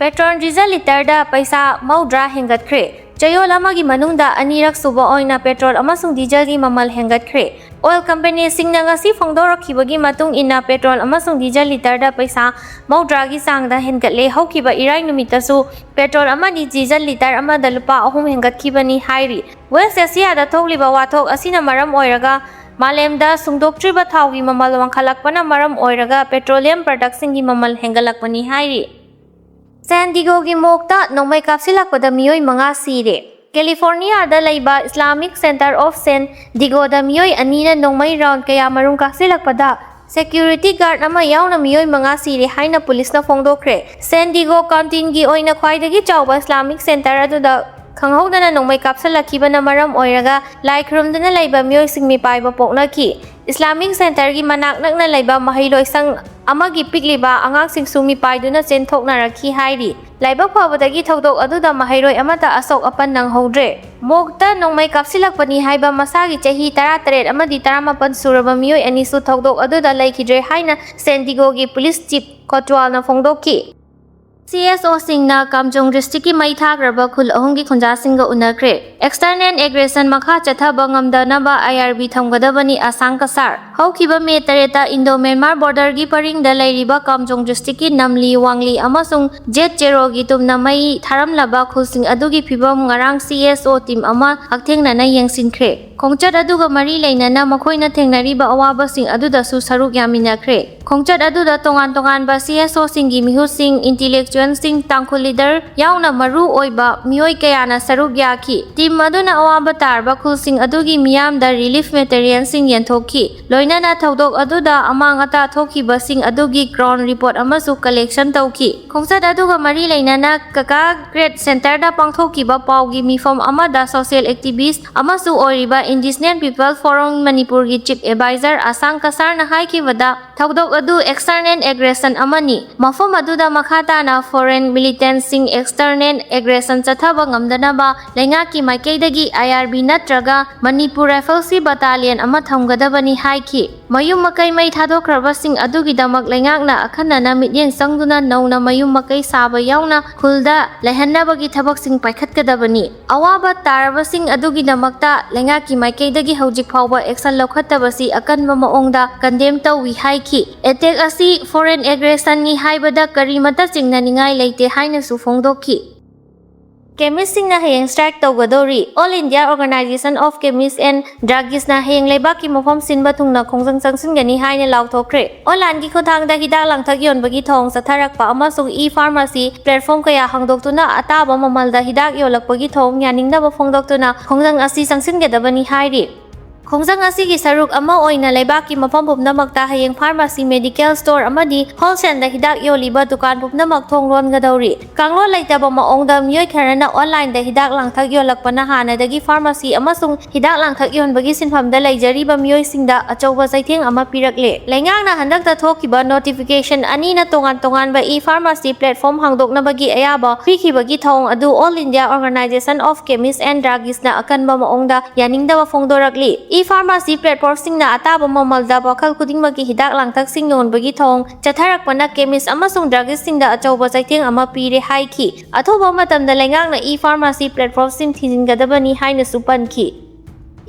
ꯄꯦꯇ꯭ꯔꯣꯜ ꯗꯤꯖꯜ ꯂꯤꯇꯔꯗ ꯄꯩꯁꯥ ꯃꯧꯗ꯭ꯔꯥ ꯍꯦꯟꯒꯠꯈ꯭ꯔꯦ꯫ ꯆꯌꯣꯜ ꯑꯃꯒꯤ ꯃꯅꯨꯡꯗ ꯑꯅꯤꯔꯛ ꯁꯨꯕ ꯑꯣꯏꯅ ꯄꯦꯇ꯭ꯔꯣꯜ ꯑꯃꯁꯨꯡ ꯗꯤꯖꯜꯒꯤ ꯃꯃꯜ ꯍꯦꯟꯒꯠꯈ꯭ꯔꯦ꯫ ꯑꯣꯏꯜ ꯀꯝꯄꯦꯅꯤꯁꯤꯡꯅ ꯉꯁꯤ ꯐꯣꯡꯗꯣꯔꯛꯈꯤꯕꯒꯤ ꯃꯇꯨꯡ ꯏꯟꯅ ꯄꯦꯇ꯭ꯔꯣꯜ ꯑꯃꯁꯨꯡ ꯗꯤꯖꯜ ꯂꯤꯇꯔꯗ ꯄꯩꯁꯥ ꯃꯧꯗ꯭ꯔꯥꯒꯤ ꯆꯥꯡꯗ ꯍꯦꯟꯒꯠꯂꯦ꯫ ꯍꯧꯈꯤꯕ ꯏꯔꯥꯏ ꯅꯨꯃꯤꯠꯇꯁꯨ ꯄꯦꯇ꯭ꯔꯣꯜ ꯑꯃꯗꯤ ꯗꯤꯖꯜ ꯂꯤꯇꯔ ꯑꯃꯗ ꯂꯨꯄꯥ ꯑꯍꯨꯝ ꯍꯦꯟꯒꯠꯈꯤꯕꯅꯤ ꯍꯥꯏꯔꯤ꯫ ꯋꯦꯁ ꯑꯦꯁꯤꯌꯥꯗ ꯊꯣꯛꯂꯤꯕ ꯋꯥꯊꯣꯛ ꯑꯁꯤꯅ ꯃꯔꯝ ꯑꯣꯏꯔꯒ ꯃꯥꯂꯦꯝꯗ ꯁꯨꯡꯗꯣꯛꯇ꯭ꯔꯤꯕ ꯊꯥꯎꯒꯤ ꯃꯃꯜ ꯋꯥꯡꯈꯠꯂꯛꯄꯅ ꯃꯔꯝ ꯑꯣꯏꯔꯒ ꯄꯦꯇ꯭ꯔꯣꯂꯤꯌꯝ ꯄ꯭ꯔꯗꯛꯁꯤꯡꯒꯤ ꯃꯃꯜ ꯍꯦꯟꯒꯠꯂꯛꯄꯅꯤ ꯍꯥꯏꯔꯤ꯫ ꯁꯦꯟ ꯗꯤꯒꯣꯒꯤ ꯃꯣꯛꯇ ꯅꯣꯡꯃꯩ ꯀꯥꯞꯁꯤꯜꯂꯛꯄꯗ ꯃꯤꯑꯣꯏ ꯃꯉꯥ ꯁꯤꯔꯦ꯫ ꯀꯦꯂꯤꯐꯣꯔꯅꯤꯌꯥꯗ ꯂꯩꯕ ꯏꯁꯂꯥꯃꯤꯛ ꯁꯦꯟꯇꯔ ꯑꯣꯐ ꯁꯦꯟ ꯗꯤꯒꯣꯗ ꯃꯤꯑꯣꯏ ꯑꯅꯤꯅ ꯅꯣꯡꯃꯩ ꯔꯥꯎꯟ ꯀꯌꯥ ꯃꯔꯨꯝ ꯀꯥꯞꯁꯤꯜꯂꯛꯄꯗ ꯁꯦꯀ꯭ꯌꯨꯔꯤꯇꯤ ꯒꯥꯔꯗ ꯑꯃ ꯌꯥꯎꯅ ꯃꯤꯑꯣꯏ ꯃꯉꯥ ꯁꯤꯔꯦ ꯍꯥꯏꯅ ꯄꯨꯂꯤꯁꯅ ꯐꯣꯡꯗꯣꯛꯈ꯭ꯔꯦ꯫ ꯁꯦꯟ ꯗꯤꯒꯣ ꯀꯥꯎꯟꯇꯤꯟꯒꯤ ꯑꯣꯏꯅ ꯈ꯭ꯋꯥꯏꯗꯒꯤ ꯆꯥꯎꯕ ꯏꯁꯂꯥꯃꯤꯛ ꯁꯦꯟꯇꯔ ꯑꯗꯨꯗ ꯈꯪꯍꯧꯗꯅ ꯅꯣꯡꯃꯩ ꯀꯥꯞꯁꯤꯜꯂꯛꯈꯤꯕꯅ ꯃꯔꯝ ꯑꯣꯏꯔꯒ ꯂꯥꯏ ꯈꯨꯔꯨꯝꯗꯨꯅ ꯂꯩꯕ ꯃꯤꯑꯣꯏꯁꯤꯡ ꯃꯤꯄꯥꯏꯕ ꯄꯣꯛꯅꯈꯤ꯫ ꯏꯁꯂꯥꯃꯤꯛ ꯁꯦꯟꯇꯔꯒꯤ ꯃꯅꯥꯛ ꯅꯛꯅ ꯂꯩꯕ ꯃꯍꯩꯂꯣꯏꯁꯪ ꯑꯃꯒꯤ ꯄꯤꯛꯂꯤꯕ ꯑꯉꯥꯡꯁꯤꯡꯁꯨ ꯃꯤꯄꯥꯏꯗꯨꯅ ꯆꯦꯟꯊꯣꯛꯅꯔꯛꯈꯤ ꯍꯥꯏꯔꯤ꯫ ꯂꯥꯏꯕꯛ ꯐꯕꯗꯒꯤ ꯊꯧꯗꯣꯛ ꯑꯗꯨꯗ ꯃꯍꯩꯔꯣꯏ ꯑꯃꯠꯇ ꯑꯁꯣꯛ ꯑꯄꯟ ꯅꯪꯍꯧꯗ꯭ꯔꯦ꯫ ꯃꯣꯛꯇ ꯅꯣꯡꯃꯩ ꯀꯥꯞꯁꯤꯜꯂꯛꯄꯅꯤ ꯍꯥꯏꯕ ꯃꯁꯥꯒꯤ ꯆꯍꯤ ꯇꯔꯥꯇꯔꯦꯠ ꯑꯃꯗꯤ ꯇꯔꯥꯃꯥꯄꯟ ꯁꯨꯔꯕ ꯃꯤꯑꯣꯏ ꯑꯅꯤꯁꯨ ꯊꯧꯗꯣꯛ ꯑꯗꯨꯗ ꯂꯩꯈꯤꯗ꯭ꯔꯦ ꯍꯥꯏꯅ ꯁꯦꯟꯗꯤꯒꯣꯒꯤ ꯄꯨꯂꯤꯁ ꯆꯤꯐ ꯀꯣꯇ꯭ꯋꯥꯜꯅ ꯐꯣꯡꯗꯣꯛꯈꯤ꯫ ꯁꯤ ꯑꯦꯁ ꯑꯣꯁꯤꯡꯅ ꯀꯥꯝꯖꯣꯡ ꯗꯤꯁꯇ꯭ꯔꯤꯛꯀꯤ ꯃꯩ ꯊꯥꯈ꯭ꯔꯕ ꯈꯨꯜ ꯑꯍꯨꯝꯒꯤ ꯈꯨꯟꯖꯥꯁꯤꯡꯒ ꯎꯅꯈ꯭ꯔꯦ꯫ ꯑꯦꯛꯁꯇꯔꯅꯦꯜ ꯑꯦꯒ꯭ꯔꯦꯁꯟ ꯃꯈꯥ ꯆꯠꯊꯕ ꯉꯝꯗꯅꯕ ꯑꯥꯏ ꯑꯥꯔ ꯕꯤ ꯊꯝꯒꯗꯕꯅꯤ ꯑꯁꯥꯡ ꯀꯁꯥꯔ꯫ ꯍꯧꯈꯤꯕ ꯃꯦ ꯇꯔꯦꯠꯇ ꯏꯟꯗꯣ ꯃ꯭ꯌꯥꯟꯃꯥꯔ ꯕꯣꯔꯗꯔꯒꯤ ꯄꯔꯤꯡꯗ ꯂꯩꯔꯤꯕ ꯀꯥꯝꯖꯣꯡ ꯗꯤꯁꯇ꯭ꯔꯤꯛꯀꯤ ꯅꯝꯂꯤ, ꯋꯥꯡꯂꯤ ꯑꯃꯁꯨꯡ ꯖꯦꯠ ꯆꯦꯔꯣꯒꯤ ꯇꯨꯝꯅ ꯃꯩ ꯊꯥꯔꯝꯂꯕ ꯈꯨꯜꯁꯤꯡ ꯑꯗꯨꯒꯤ ꯐꯤꯕꯝ ꯉꯔꯥꯡ ꯁꯤ ꯑꯦꯁ ꯑꯣ ꯇꯤꯝ ꯑꯃ ꯍꯛꯊꯦꯡꯅꯅ ꯌꯦꯡꯁꯤꯟꯈ꯭ꯔꯦ꯫ ꯈꯣꯡꯆꯠ ꯑꯗꯨꯒ ꯃꯔꯤ ꯂꯩꯅꯅ ꯃꯈꯣꯏꯅ ꯊꯦꯡꯅꯔꯤꯕ ꯑꯋꯥꯕꯁꯤꯡ ꯑꯗꯨꯗꯁꯨ ꯁꯔꯨꯛ ꯌꯥꯃꯤꯟꯅꯈ꯭ꯔꯦ꯫ ꯈꯣꯡꯆꯠ ꯑꯗꯨꯗ ꯇꯣꯉꯥꯟ ꯇꯣꯉꯥꯟꯕ ꯁꯤ ꯑꯦꯁ ꯑꯣꯁꯤꯡꯒꯤ ꯃꯤꯍꯨꯠꯁꯤꯡ, ꯏꯟꯇꯤꯂꯦꯛꯆꯨꯋꯦꯜꯁꯤꯡ, ꯇꯥꯡꯈꯨꯜ ꯂꯤꯗꯔ ꯌꯥꯎꯅ ꯃꯔꯨ ꯑꯣꯏꯕ ꯃꯤꯑꯣꯏ ꯀꯌꯥꯅ ꯁꯔꯨꯛ ꯌꯥꯈꯤ꯫ ꯇꯤꯝ ꯑꯗꯨꯅ ꯑꯋꯥꯕ ꯇꯥꯔꯕ ꯈꯨꯜꯁꯤꯡ ꯑꯗꯨꯒꯤ ꯃꯤꯌꯥꯝꯗ ꯔꯤꯂꯤꯐ ꯃꯦꯇꯔꯤꯌꯦꯜꯁꯤꯡ ꯌꯦꯟꯊꯣꯛꯈꯤ꯫ ꯂꯣꯏꯅꯅ ꯊꯧꯗꯣꯛ ꯑꯗꯨꯗ ꯑꯃꯥꯡ ꯑꯇꯥ ꯊꯣꯛꯈꯤꯕꯁꯤꯡ ꯑꯗꯨꯒꯤ ꯒ꯭ꯔꯥꯎꯟ ꯔꯤꯄꯣꯔꯠ ꯑꯃꯁꯨ ꯀꯂꯦꯛꯁꯟ ꯇꯧꯈꯤ꯫ ꯈꯣꯡꯆꯠ ꯑꯗꯨꯒ ꯃꯔꯤ ꯂꯩꯅꯅ ꯀꯀꯥ ꯒ꯭ꯔꯦꯠ ꯁꯦꯟꯇꯔꯗ ꯄꯥꯡꯊꯣꯛꯈꯤꯕ ꯄꯥꯎꯒꯤ ꯃꯤꯐꯝ ꯑꯃꯗ ꯁꯣꯁꯤꯌꯦꯜ ꯑꯦꯛꯇꯤꯚꯤꯁ ꯑꯃꯁꯨ ꯑꯣꯏꯔꯤꯕ ꯏꯟꯗꯤꯖꯤꯅꯁ ꯄꯤꯄꯜ ꯐꯣꯔꯝ ꯃꯅꯤꯄꯨꯔꯒꯤ ꯆꯤꯐ ꯑꯦꯗꯚꯥꯏꯖꯔ ꯑꯁꯥꯡ ꯀꯁꯥꯔꯅ ꯍꯥꯏꯈꯤꯕꯗ, ꯊꯧꯗꯣꯛ ꯑꯗꯨ ꯑꯦꯛꯁꯇꯔꯅꯦꯜ ꯑꯦꯒ꯭ꯔꯦꯁꯟ ꯑꯃꯅꯤ꯫ ꯃꯐꯝ ꯑꯗꯨꯗ ꯃꯈꯥ ꯇꯥꯅ ꯐꯣꯔꯦꯟ ꯃꯤꯂꯤꯇꯦꯟꯁꯤꯡ ꯑꯦꯛꯁꯇꯔꯅꯦꯜ ꯑꯦꯒ꯭ꯔꯦꯁꯟ ꯆꯠꯊꯕ ꯉꯝꯗꯅꯕ ꯂꯩꯉꯥꯛꯀꯤ ꯃꯥꯏꯀꯩꯗꯒꯤ ꯑꯥꯏ ꯑꯥꯔ ꯕꯤ ꯅꯠꯇ꯭ꯔꯒ ꯃꯅꯤꯄꯨꯔ ꯔꯥꯏꯐꯜꯁꯀꯤ ꯕꯇꯥꯂꯤꯌꯟ ꯑꯃ ꯊꯝꯒꯗꯕꯅꯤ ꯍꯥꯏꯈꯤ꯫ ꯃꯌꯨꯝ ꯃꯀꯩ ꯃꯩ ꯊꯥꯗꯣꯛꯈ꯭ꯔꯕꯁꯤꯡ ꯑꯗꯨꯒꯤꯗꯃꯛ ꯂꯩꯉꯥꯛꯅ ꯑꯈꯟꯅꯅ ꯃꯤꯠꯌꯦꯡ ꯆꯪꯗꯨꯅ ꯅꯧꯅ ꯃꯌꯨꯝ ꯃꯀꯩ ꯁꯥꯕ ꯌꯥꯎꯅ ꯈꯨꯜꯗ ꯂꯩꯍꯟꯅꯕꯒꯤ ꯊꯕꯛꯁꯤꯡ ꯄꯥꯏꯈꯠꯀꯗꯕꯅꯤ꯫ ꯑꯋꯥꯕ ꯇꯥꯔꯕꯁꯤꯡ ꯑꯗꯨꯒꯤꯗꯃꯛꯇ ꯂꯩꯉꯥꯛꯀꯤ ꯃꯥꯏꯀꯩꯗꯒꯤ ꯍꯧꯖꯤꯛ ꯐꯥꯎꯕ ꯑꯦꯛꯁꯟ ꯂꯧꯈꯠꯇꯕꯁꯤ ꯑꯀꯟꯕ ꯃꯑꯣꯡꯗ ꯀꯟꯗꯦꯝ ꯇꯧꯏ ꯍꯥꯏꯈꯤ꯫ ꯑꯦꯇꯦꯛ ꯑꯁꯤ ꯐꯣꯔꯦꯟ ꯑꯦꯒ꯭ꯔꯦꯁꯟꯅꯤ ꯍꯥꯏꯕꯗ ꯀꯔꯤꯃꯠꯇ ꯆꯤꯡꯅꯅꯤꯡꯉꯥꯏ ꯂꯩꯇꯦ ꯍꯥꯏꯅꯁꯨ ꯐꯣꯡꯗꯣꯛꯈꯤ꯫ ꯀꯦꯃꯤꯁꯁꯤꯡꯅ ꯍꯌꯦꯡ strike ꯇꯧꯒꯗꯧꯔꯤ꯫ All India Organisation of Chemists and Druggists ꯅ ꯍꯌꯦꯡ ꯂꯩꯕꯥꯛꯀꯤ ꯃꯐꯝ ꯁꯤꯟꯕ ꯊꯨꯡꯅ ꯈꯣꯡꯖꯪ ꯆꯪꯁꯤꯟꯒꯅꯤ ꯍꯥꯏꯅ ꯂꯥꯎꯊꯣꯛꯈ꯭ꯔꯦ꯫ ꯑꯣꯟꯂꯥꯏꯟꯒꯤ ꯈꯨꯠꯊꯥꯡꯗ ꯍꯤꯗꯥꯛ ꯂꯥꯡꯊꯛ ꯌꯣꯟꯕꯒꯤ ꯊꯧꯑꯣꯡ ꯆꯠꯊꯔꯛꯄ ꯑꯃꯁꯨꯡ ꯏ ꯐꯥꯔꯃꯥꯁꯤ ꯄ꯭ꯂꯦꯠꯐꯣꯝ ꯀꯌꯥ ꯍꯥꯡꯗꯣꯛꯇꯨꯅ ꯑꯇꯥꯕ ꯃꯃꯜꯗ ꯍꯤꯗꯥꯛ ꯌꯣꯜꯂꯛꯄꯒꯤ ꯊꯧꯑꯣꯡ ꯌꯥꯅꯤꯡꯗꯕ ꯐꯣꯡꯗꯣꯛꯇꯨꯅ ꯈꯣꯡꯖꯪ ꯑꯁꯤ ꯆꯪꯁꯤꯟꯒꯗꯕꯅꯤ ꯍꯥꯏꯔꯤ꯫ ꯈꯣꯡꯖꯪ ꯑꯁꯤꯒꯤ ꯁꯔꯨꯛ ꯑꯃ ꯑꯣꯏꯅ ꯂꯩꯕꯥꯛꯀꯤ ꯃꯐꯝ ꯄꯨꯝꯅꯃꯛꯇ ꯍꯌꯦꯡ pharmacy, medical store ꯑꯃꯗꯤ wholesale ꯗ ꯍꯤꯗꯥꯛ ꯌꯣꯜꯂꯤꯕ ꯗꯨꯀꯥꯟ ꯄꯨꯝꯅꯃꯛ ꯊꯣꯡ ꯂꯣꯟꯒꯗꯧꯔꯤ꯫ ꯀꯥꯡꯂꯣꯟ ꯂꯩꯇꯕ ꯃꯑꯣꯡꯗ ꯃꯤꯑꯣꯏ ꯈꯔꯅ online ꯗ ꯍꯤꯗꯥꯛ ꯂꯥꯡꯊꯛ ꯌꯣꯜꯂꯛꯄꯅ ꯍꯥꯟꯅꯗꯒꯤ pharmacy ꯑꯃꯁꯨꯡ ꯍꯤꯗꯥꯛ ꯂꯥꯡꯊꯛ ꯌꯣꯟꯕꯒꯤ ꯁꯤꯟꯐꯝꯗ ꯂꯩꯖꯔꯤꯕ ꯃꯤꯑꯣꯏꯁꯤꯡꯗ ꯑꯆꯧꯕ ꯆꯩꯊꯦꯡ ꯑꯃ ꯄꯤꯔꯛꯂꯦ꯫ ꯂꯩꯉꯥꯛꯅ ꯍꯟꯗꯛꯇ ꯊꯣꯛꯈꯤꯕ notification ꯑꯅꯤꯅ ꯇꯣꯉꯥꯟ ꯇꯣꯉꯥꯟꯕ e-pharmacy platform ꯍꯥꯡꯗꯣꯛꯅꯕꯒꯤ ꯑꯌꯥꯕ ꯄꯤꯈꯤꯕꯒꯤ ꯊꯧꯑꯣꯡ ꯑꯗꯨ All India Organisation of Chemists and Druggists ꯅ ꯑꯀꯟꯕ ꯃꯑꯣꯡꯗ ꯌꯥꯅꯤꯡꯗꯕ ꯐꯣꯡꯗꯣꯔꯛꯂꯤ꯫ E-pharmacy platform ꯁꯤꯡꯅ ꯑꯇꯥꯕ ꯃꯃꯜꯗ ꯋꯥꯈꯜ ꯈꯨꯗꯤꯡꯃꯛꯀꯤ ꯍꯤꯗꯥꯛ ꯂꯥꯡꯊꯛꯁꯤꯡ ꯌꯣꯟꯕꯒꯤ ꯊꯧꯑꯣꯡ ꯆꯠꯊꯔꯛꯄꯅ chemist ꯑꯃꯁꯨꯡ druggists ꯁꯤꯡꯗ ꯑꯆꯧꯕ ꯆꯩꯊꯦꯡ ꯑꯃ ꯄꯤꯔꯦ ꯍꯥꯏꯈꯤ꯫ ꯑꯊꯨꯕ ꯃꯇꯝꯗ ꯂꯩꯉꯥꯛꯅ e-pharmacy platform ꯁꯤꯡ ꯊꯤꯡꯖꯤꯟꯒꯗꯕꯅꯤ ꯍꯥꯏꯅꯁꯨ ꯄꯟꯈꯤ꯫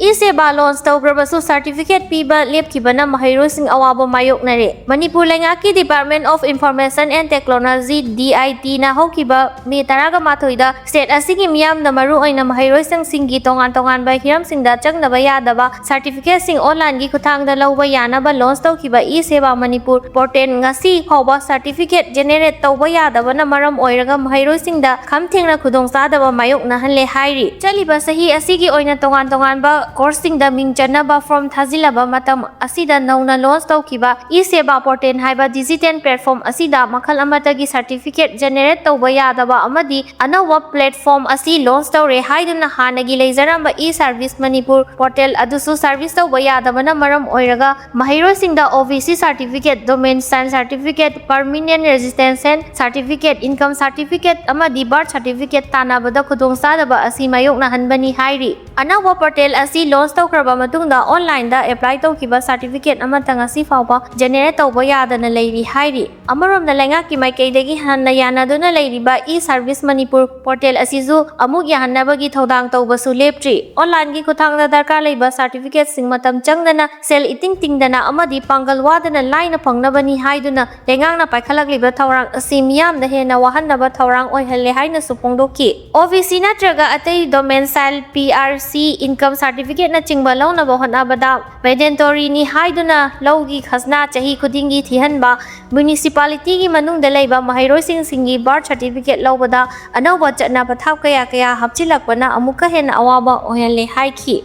E-Seba launch ꯇꯧꯈ꯭ꯔꯕꯁꯨ certificate ꯄꯤꯕ ꯂꯦꯞꯈꯤꯕꯅ ꯃꯍꯩꯔꯣꯏꯁꯤꯡ ꯑꯋꯥꯕ ꯃꯥꯌꯣꯛꯅꯔꯦ꯫ ꯃꯅꯤꯄꯨꯔ ꯂꯩꯉꯥꯛꯀꯤ Department of Information and Technology, D I T ꯅ ꯍꯧꯈꯤꯕ May ꯇꯔꯥꯃꯥꯊꯣꯏꯗ state ꯑꯁꯤꯒꯤ ꯃꯤꯌꯥꯝꯅ, ꯃꯔꯨꯑꯣꯏꯅ ꯃꯍꯩꯔꯣꯏꯁꯤꯡꯒꯤ ꯇꯣꯉꯥꯟ ꯇꯣꯉꯥꯟꯕ ꯍꯤꯔꯝꯁꯤꯡꯗ ꯆꯪꯗꯕ ꯌꯥꯗꯕ certificate ꯁꯤꯡ online ꯒꯤ ꯈꯨꯠꯊꯥꯡꯗ ꯂꯧꯕ ꯌꯥꯅꯕ launch ꯇꯧꯈꯤꯕ E-Seba Manipur portal ꯉꯁꯤ ꯐꯥꯎꯕ certificate generate ꯇꯧꯕ ꯌꯥꯗꯕꯅ ꯃꯔꯝ ꯑꯣꯏꯔꯒ ꯃꯍꯩꯔꯣꯏꯁꯤꯡꯗ ꯈꯝ ꯊꯦꯡꯅ ꯈꯨꯗꯣꯡꯆꯥꯗꯕ ꯃꯥꯌꯣꯛꯅꯍꯜꯂꯦ ꯍꯥꯏꯔꯤ꯫ ꯆꯠꯂꯤꯕ ꯆꯍꯤ ꯑꯁꯤꯒꯤ ꯑꯣꯏꯅ ꯇꯣꯉꯥꯟ ꯇꯣꯉꯥꯟꯕ course ꯁꯤꯡꯗ ꯃꯤꯡ ꯆꯟꯅꯕ form ꯊꯥꯖꯤꯜꯂꯕ ꯃꯇꯝ ꯑꯁꯤꯗ ꯅꯧꯅ launch ꯇꯧꯈꯤꯕ E-Seba portal ꯍꯥꯏꯕ digital platform ꯑꯁꯤꯗ ꯃꯈꯜ ꯑꯃꯠꯇꯒꯤ certificate generate ꯇꯧꯕ ꯌꯥꯗꯕ ꯑꯃꯗꯤ ꯑꯅꯧꯕ platform ꯑꯁꯤ launch ꯇꯧꯔꯦ ꯍꯥꯏꯗꯨꯅ ꯍꯥꯟꯅꯒꯤ ꯂꯩꯖꯔꯝꯕ E-Service Manipur portal ꯑꯗꯨꯁꯨ service ꯇꯧꯕ ꯌꯥꯗꯕꯅ ꯃꯔꯝ ꯑꯣꯏꯔꯒ ꯃꯍꯩꯔꯣꯏꯁꯤꯡꯗ O B C certificate, domicile certificate, permanent residence certificate, income certificate ꯑꯃꯗꯤ birth certificate ꯇꯥꯟꯅꯕꯗ ꯈꯨꯗꯣꯡꯆꯥꯗꯕ ꯑꯁꯤ ꯃꯥꯌꯣꯛꯅꯍꯟꯕꯅꯤ ꯍꯥꯏꯔꯤ꯫ ꯑꯅꯧꯕ portal ꯑꯁꯤ launch ꯇꯧꯈ꯭ꯔꯕ ꯃꯇꯨꯡꯗ online ꯗ apply ꯇꯧꯈꯤꯕ certificate ꯑꯃꯠꯇ ꯉꯁꯤ ꯐꯥꯎꯕ generate ꯇꯧꯕ ꯌꯥꯗꯅ ꯂꯩꯔꯤ ꯍꯥꯏꯔꯤ꯫ ꯑꯃꯔꯣꯝꯗ ꯂꯩꯉꯥꯛꯀꯤ ꯃꯥꯏꯀꯩꯗꯒꯤ ꯍꯥꯟꯅ ꯌꯥꯅꯗꯨꯅ ꯂꯩꯔꯤꯕ E-Service Manipur portal ꯑꯁꯤꯁꯨ ꯑꯃꯨꯛ ꯌꯥꯍꯟꯅꯕꯒꯤ ꯊꯧꯗꯥꯡ ꯇꯧꯕꯁꯨ ꯂꯦꯞꯇ꯭ꯔꯤ꯫ Online ꯒꯤ ꯈꯨꯠꯊꯥꯡꯗ ꯗꯔꯀꯥꯔ ꯂꯩꯕ certificate ꯁꯤꯡ ꯃꯇꯝ ꯆꯪꯗꯅ, ꯁꯦꯜ ꯏꯇꯤꯡ ꯇꯤꯡꯗꯅ ꯑꯃꯗꯤ ꯄꯥꯡꯒꯜ ꯋꯥꯗꯅ ꯂꯥꯏꯅ ꯐꯪꯅꯕꯅꯤ ꯍꯥꯏꯗꯨꯅ ꯂꯩꯉꯥꯛꯅ ꯄꯥꯏꯈꯠꯂꯛꯂꯤꯕ ꯊꯧꯔꯥꯡ ꯑꯁꯤ ꯃꯤꯌꯥꯝꯗ ꯍꯦꯟꯅ ꯋꯥꯍꯟꯅꯕ ꯊꯧꯔꯥꯡ ꯑꯣꯏꯍꯜꯂꯦ ꯍꯥꯏꯅꯁꯨ ꯐꯣꯡꯗꯣꯛꯈꯤ꯫ O B C ꯅꯠꯇ꯭ꯔꯒ ꯑꯇꯩ domicile, P R C, income certificate ꯅꯆꯤꯡꯕ ꯂꯧꯅꯕ ꯍꯣꯠꯅꯕꯗ mandatory ꯅꯤ ꯍꯥꯏꯗꯨꯅ ꯂꯧꯒꯤ ꯈꯖꯅꯥ ꯆꯍꯤ ꯈꯨꯗꯤꯡꯒꯤ ꯊꯤꯍꯟꯕ, municipality ꯒꯤ ꯃꯅꯨꯡꯗ ꯂꯩꯕ ꯃꯍꯩꯔꯣꯏꯁꯤꯡꯒꯤ birth certificate ꯂꯧꯕꯗ ꯑꯅꯧꯕ ꯆꯠꯅ ꯄꯊꯥꯞ ꯀꯌꯥ ꯀꯌꯥ ꯍꯥꯞꯆꯤꯜꯂꯛꯄꯅ ꯑꯃꯨꯛꯀ ꯍꯦꯟꯅ ꯑꯋꯥꯕ ꯑꯣꯏꯍꯜꯂꯦ ꯍꯥꯏꯈꯤ꯫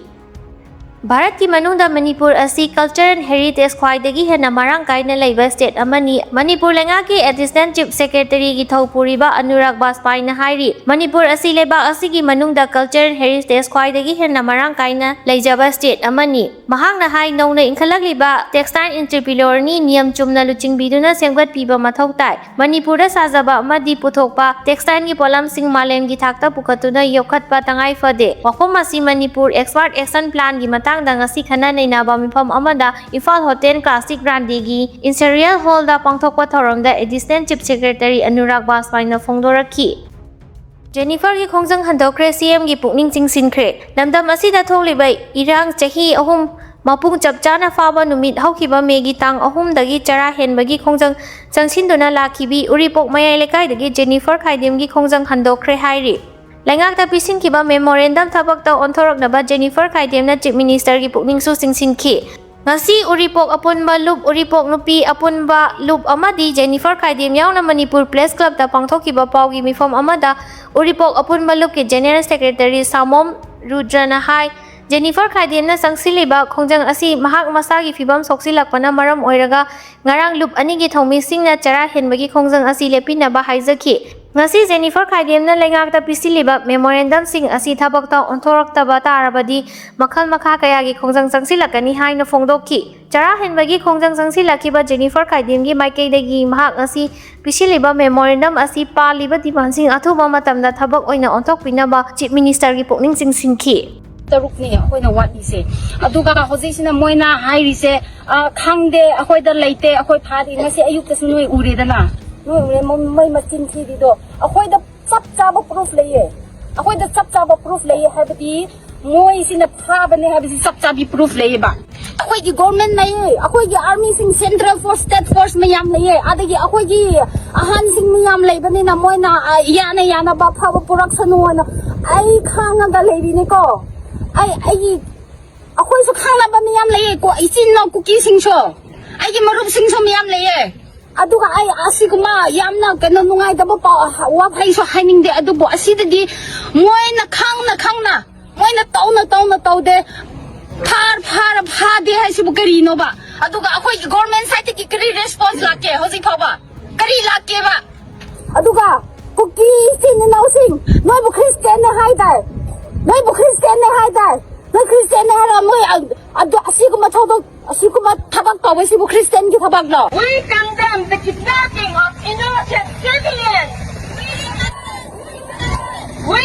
ꯚꯥꯔꯠꯀꯤ ꯃꯅꯨꯡꯗ ꯃꯅꯤꯄꯨꯔ ꯑꯁꯤ cultural heritage ꯈ꯭ꯋꯥꯏꯗꯒꯤ ꯍꯦꯟꯅ ꯃꯔꯥꯡ ꯀꯥꯏꯅ ꯂꯩꯕ state ꯑꯃꯅꯤ꯫ ꯃꯅꯤꯄꯨꯔ ꯂꯩꯉꯥꯛꯀꯤ Assistant Chief Secretary ꯒꯤ ꯊꯧ ꯄꯨꯔꯤꯕ ꯑꯅꯨꯔꯥꯒ ꯕꯥꯖꯄꯥꯏꯅ ꯍꯥꯏꯔꯤ, ꯃꯅꯤꯄꯨꯔ ꯑꯁꯤ ꯂꯩꯕꯥꯛ ꯑꯁꯤꯒꯤ ꯃꯅꯨꯡꯗ cultural heritage ꯈ꯭ꯋꯥꯏꯗꯒꯤ ꯍꯦꯟꯅ ꯃꯔꯥꯡ ꯀꯥꯏꯅ ꯂꯩꯖꯕ state ꯑꯃꯅꯤ꯫ ꯃꯍꯥꯛꯅ ꯍꯥꯏ, ꯅꯧꯅ ꯏꯟꯈꯠꯂꯛꯂꯤꯕ textile entrepreneur ꯅꯤ ꯅꯤꯌꯝ ꯆꯨꯝꯅ ꯂꯨꯆꯤꯡꯕꯤꯗꯨꯅ ꯁꯦꯝꯒꯠꯄꯤꯕ ꯃꯊꯧ ꯇꯥꯏ꯫ ꯃꯅꯤꯄꯨꯔꯗ ꯁꯥꯖꯕ ꯑꯃꯗꯤ ꯄꯨꯊꯣꯛꯄ textile ꯒꯤ ꯄꯣꯠꯂꯝꯁꯤꯡ ꯃꯥꯂꯦꯝꯒꯤ ꯊꯥꯛꯇ ꯄꯨꯈꯠꯇꯨꯅ ꯌꯣꯛꯈꯠꯄ ꯇꯉꯥꯏ ꯐꯗꯦ꯫ ꯋꯥꯐꯝ ꯑꯁꯤ ꯃꯅꯤꯄꯨꯔ Export Action Plan ꯒꯤ ꯃꯇꯥꯡꯗ ꯉꯁꯤ ꯈꯟꯅ ꯅꯩꯅꯕ ꯃꯤꯐꯝ ꯑꯃꯗ ꯏꯝꯐꯥꯜ ꯍꯣꯇꯦꯜ ꯀ꯭ꯂꯥꯁꯤꯛ ꯔꯥꯟꯗꯤꯒꯤ Interior Hall ꯗ ꯄꯥꯡꯊꯣꯛꯄ ꯊꯧꯔꯝꯗ Assistant Chief Secretary ꯑꯅꯨꯔꯥꯒ ꯕꯥꯖꯄꯥꯏꯅ ꯐꯣꯡꯗꯣꯔꯛꯈꯤ꯫ ꯖꯦꯅꯤꯐꯔꯒꯤ ꯈꯣꯡꯖꯪ ꯍꯟꯗꯣꯛꯈ꯭ꯔꯦ, ꯁꯤ ꯑꯦꯝꯒꯤ ꯄꯨꯛꯅꯤꯡ ꯆꯤꯡꯁꯤꯟꯈ꯭ꯔꯦ꯫ ꯂꯝꯗꯝ ꯑꯁꯤꯗ ꯊꯣꯛꯂꯤꯕ ꯏꯔꯥꯡ ꯆꯍꯤ ꯑꯍꯨꯝ ꯃꯄꯨꯡ ꯆꯞ ꯆꯥꯅ ꯐꯥꯕ ꯅꯨꯃꯤꯠ ꯍꯧꯈꯤꯕ ꯃꯦꯒꯤ ꯇꯥꯡ ꯑꯍꯨꯝꯗꯒꯤ ꯆꯔꯥ ꯍꯦꯟꯕꯒꯤ ꯈꯣꯡꯖꯪ ꯆꯪꯁꯤꯟꯗꯨꯅ ꯂꯥꯛꯈꯤꯕꯤ ꯎꯔꯤꯄꯣꯛ ꯃꯌꯥꯏ ꯂꯩꯀꯥꯏꯗꯒꯤ ꯖꯦꯅꯤꯐꯔ ꯈꯥꯏꯗꯦꯝꯒꯤ ꯈꯣꯡꯖꯪ ꯍꯟꯗꯣꯛꯈ꯭ꯔꯦ ꯍꯥꯏꯔꯤ꯫ ꯂꯩꯉꯥꯛꯇ ꯄꯤꯁꯤꯟꯈꯤꯕ memorandum ꯊꯕꯛꯇ ꯑꯣꯟꯊꯣꯔꯛꯅꯕ ꯖꯦꯅꯤꯐꯔ ꯈꯥꯏꯗꯦꯝꯅ Chief Minister ꯒꯤ ꯄꯨꯛꯅꯤꯡꯁꯨ ꯆꯤꯡꯁꯤꯟꯈꯤ꯫ ꯉꯁꯤ ꯎꯔꯤꯄꯣꯛ ꯑꯄꯨꯟꯕ ꯂꯨꯞ, ꯎꯔꯤꯄꯣꯛ ꯅꯨꯄꯤ ꯑꯄꯨꯟꯕ ꯂꯨꯞ ꯑꯃꯗꯤ ꯖꯦꯅꯤꯐꯔ ꯈꯥꯏꯗꯦꯝ ꯌꯥꯎꯅ ꯃꯅꯤꯄꯨꯔ Press Club ꯇ ꯄꯥꯡꯊꯣꯛꯈꯤꯕ ꯄꯥꯎꯒꯤ ꯃꯤꯐꯝ ꯑꯃꯗ ꯎꯔꯤꯄꯣꯛ ꯑꯄꯨꯟꯕ ꯂꯨꯞꯀꯤ General Secretary ꯁꯥꯃꯣꯝ ꯔꯨꯗ꯭ꯔꯅ ꯍꯥꯏ, ꯖꯦꯅꯤꯐꯔ ꯈꯥꯏꯗꯦꯝꯅ ꯆꯪꯁꯤꯜꯂꯤꯕ ꯈꯣꯡꯖꯪ ꯑꯁꯤ ꯃꯍꯥꯛ ꯃꯁꯥꯒꯤ ꯐꯤꯕꯝ ꯁꯣꯛꯆꯤꯜꯂꯛꯄꯅ ꯃꯔꯝ ꯑꯣꯏꯔꯒ ꯉꯔꯥꯡ ꯂꯨꯞ ꯑꯅꯤꯒꯤ ꯊꯧꯃꯤꯁꯤꯡꯅ ꯆꯔꯥ ꯍꯦꯟꯕꯒꯤ ꯈꯣꯡꯖꯪ ꯑꯁꯤ ꯂꯦꯞꯄꯤꯅꯕ ꯍꯥꯏꯖꯈꯤ꯫ ꯉꯁꯤ ꯖꯦꯅꯤꯐꯔ ꯈꯥꯏꯗꯦꯝꯅ ꯂꯩꯉꯥꯛꯇ ꯄꯤꯁꯤꯜꯂꯤꯕ memorandum ꯁꯤꯡ ꯑꯁꯤ ꯊꯕꯛꯇ ꯑꯣꯟꯊꯣꯔꯛꯇꯕ ꯇꯥꯔꯕꯗꯤ ꯃꯈꯜ ꯃꯈꯥ ꯀꯌꯥꯒꯤ ꯈꯣꯡꯖꯪ ꯆꯪꯁꯤꯜꯂꯛꯀꯅꯤ ꯍꯥꯏꯅ ꯐꯣꯡꯗꯣꯛꯈꯤ꯫ ꯆꯔꯥ ꯍꯦꯟꯕꯒꯤ ꯈꯣꯡꯖꯪ ꯆꯪꯁꯤꯜꯂꯛꯈꯤꯕ ꯖꯦꯅꯤꯐꯔ ꯈꯥꯏꯗꯦꯝꯒꯤ ꯃꯥꯏꯀꯩꯗꯒꯤ ꯃꯍꯥꯛ ꯉꯁꯤ ꯄꯤꯁꯤꯜꯂꯤꯕ memorandum ꯑꯁꯤ ꯄꯥꯜꯂꯤꯕ demand ꯁꯤꯡ ꯑꯊꯨꯕ ꯃꯇꯝꯗ ꯊꯕꯛ ꯑꯣꯏꯅ ꯑꯣꯟꯊꯣꯛꯄꯤꯅꯕ Chief Minister ꯒꯤ ꯄꯨꯛꯅꯤꯡ ꯆꯤꯡꯁꯤꯟꯈꯤ꯫ ꯇꯔꯨꯛꯅꯤ ꯑꯩꯈꯣꯏꯅ ꯋꯥꯠꯂꯤꯁꯦ꯫ ꯑꯗꯨꯒ ꯍꯧꯖꯤꯛꯁꯤꯅ ꯃꯣꯏꯅ ꯍꯥꯏꯔꯤꯁꯦ, "ꯑ, ꯈꯪꯗꯦ, ꯑꯩꯈꯣꯏꯗ ꯂꯩꯇꯦ, ꯑꯩꯈꯣꯏ ꯐꯥꯗꯦ"꯫ ꯉꯁꯤ ꯑꯌꯨꯛꯇꯁꯨ ꯅꯣꯏ ꯎꯔꯦꯗꯅ, ꯅꯣꯏ ꯎꯔꯦ, ꯃꯣꯏ, ꯃꯣꯏ ꯃꯆꯤꯟ ꯊꯤꯔꯤꯗꯣ꯫ ꯑꯩꯈꯣꯏꯗ ꯆꯞ ꯆꯥꯕ proof ꯂꯩꯌꯦ, ꯑꯩꯈꯣꯏꯗ ꯆꯞ ꯆꯥꯕ proof ꯂꯩꯌꯦ ꯍꯥꯏꯕꯗꯤ ꯃꯣꯏꯁꯤꯅ ꯐꯥꯕꯅꯦ ꯍꯥꯏꯕꯁꯤ ꯆꯞ ꯆꯥꯕꯤ proof ꯂꯩꯌꯦꯕ꯫ ꯑꯩꯈꯣꯏꯒꯤ government ꯂꯩꯌꯦ, ꯑꯩꯈꯣꯏꯒꯤ army ꯁꯤꯡ, central force, state force ꯃꯌꯥꯝ ꯂꯩꯌꯦ, ꯑꯗꯒꯤ ꯑꯩꯈꯣꯏꯒꯤ ꯑꯍꯟꯁꯤꯡ ꯃꯌꯥꯝ ꯂꯩꯕꯅꯤꯅ ꯃꯣꯏꯅ, ꯑ, ꯌꯥꯅ ꯌꯥꯅꯕ ꯑꯐꯕ ꯄꯨꯔꯛꯁꯅꯨ ꯍꯥꯏꯅ ꯑꯩ ꯈꯥꯡꯉꯒ ꯂꯩꯔꯤꯅꯤꯀꯣ꯫ ꯑꯩ, ꯑꯩꯒꯤ, ꯑꯩꯈꯣꯏꯁꯨ ꯈꯪꯅꯕ ꯃꯌꯥꯝ ꯂꯩꯌꯦꯀꯣ, ꯏꯆꯤꯟ ꯏꯅꯥꯎ ꯀꯨꯀꯤꯁꯤꯡꯁꯨ, ꯑꯩꯒꯤ ꯃꯔꯨꯞꯁꯤꯡꯁꯨ ꯃꯌꯥꯝ ꯂꯩꯌꯦ꯫ ꯑꯗꯨꯒ ꯑꯩ ꯑꯁꯤꯒꯨꯝꯕ ꯌꯥꯝꯅ ꯀꯩꯅꯣ ꯅꯨꯡꯉꯥꯏꯇꯕ ꯄꯥꯎ, ꯋꯥꯍꯩꯁꯨ ꯍꯥꯏꯅꯤꯡꯗꯦ, ꯑꯗꯨꯕꯨ ꯑꯁꯤꯗꯗꯤ ꯃꯣꯏꯅ ꯈꯪꯅ ꯈꯪꯅ, ꯃꯣꯏꯅ ꯇꯧꯅ ꯇꯧꯅ ꯇꯧꯗꯦ꯫ ꯐꯥꯔ ꯐꯥꯔ ꯐꯥꯗꯦ ꯍꯥꯏꯁꯤꯕꯨ ꯀꯔꯤꯅꯣꯕ? ꯑꯗꯨꯒ ꯑꯩꯈꯣꯏꯒꯤ ꯒꯣꯔꯃꯦꯟ ꯁꯥꯏꯠꯇꯒꯤ ꯀꯔꯤ ꯔꯦꯁꯄꯣꯟꯁ ꯂꯥꯛꯀꯦ ꯍꯧꯖꯤꯛ ꯐꯥꯎꯕ? ꯀꯔꯤ ꯂꯥꯛꯀꯦꯕ? ꯑꯗꯨꯒ ꯀꯨꯀꯤ ꯏꯆꯤꯟ ꯏꯅꯥꯎꯁꯤꯡ, ꯅꯣꯏꯕꯨ ꯈ꯭ꯔꯤꯁꯇꯤꯌꯥꯟꯅꯦ ꯍꯥꯏꯗꯥꯏ? ꯅꯣꯏꯕꯨ ꯈ꯭ꯔꯤꯁꯇꯤꯌꯥꯟꯅꯦ ꯍꯥꯏꯗꯥꯏ? ꯅꯣꯏ ꯈ꯭ꯔꯤꯁꯇꯤꯌꯥꯟꯅꯦ ꯍꯥꯏꯔꯒ ꯃꯣꯏ ꯑ-, ꯑꯗꯨ ꯑꯁꯤꯒꯨꯝꯕ ꯊꯧꯗꯣꯛ, ꯑꯁꯤꯒꯨꯝꯕ ꯊꯕꯛ ꯇꯧꯕꯁꯤꯕꯨ ꯈ꯭ꯔꯤꯁꯇꯤꯌꯥꯟꯒꯤ ꯊꯕꯛꯂꯣ? We condemn the kidnapping of innocent civilians. We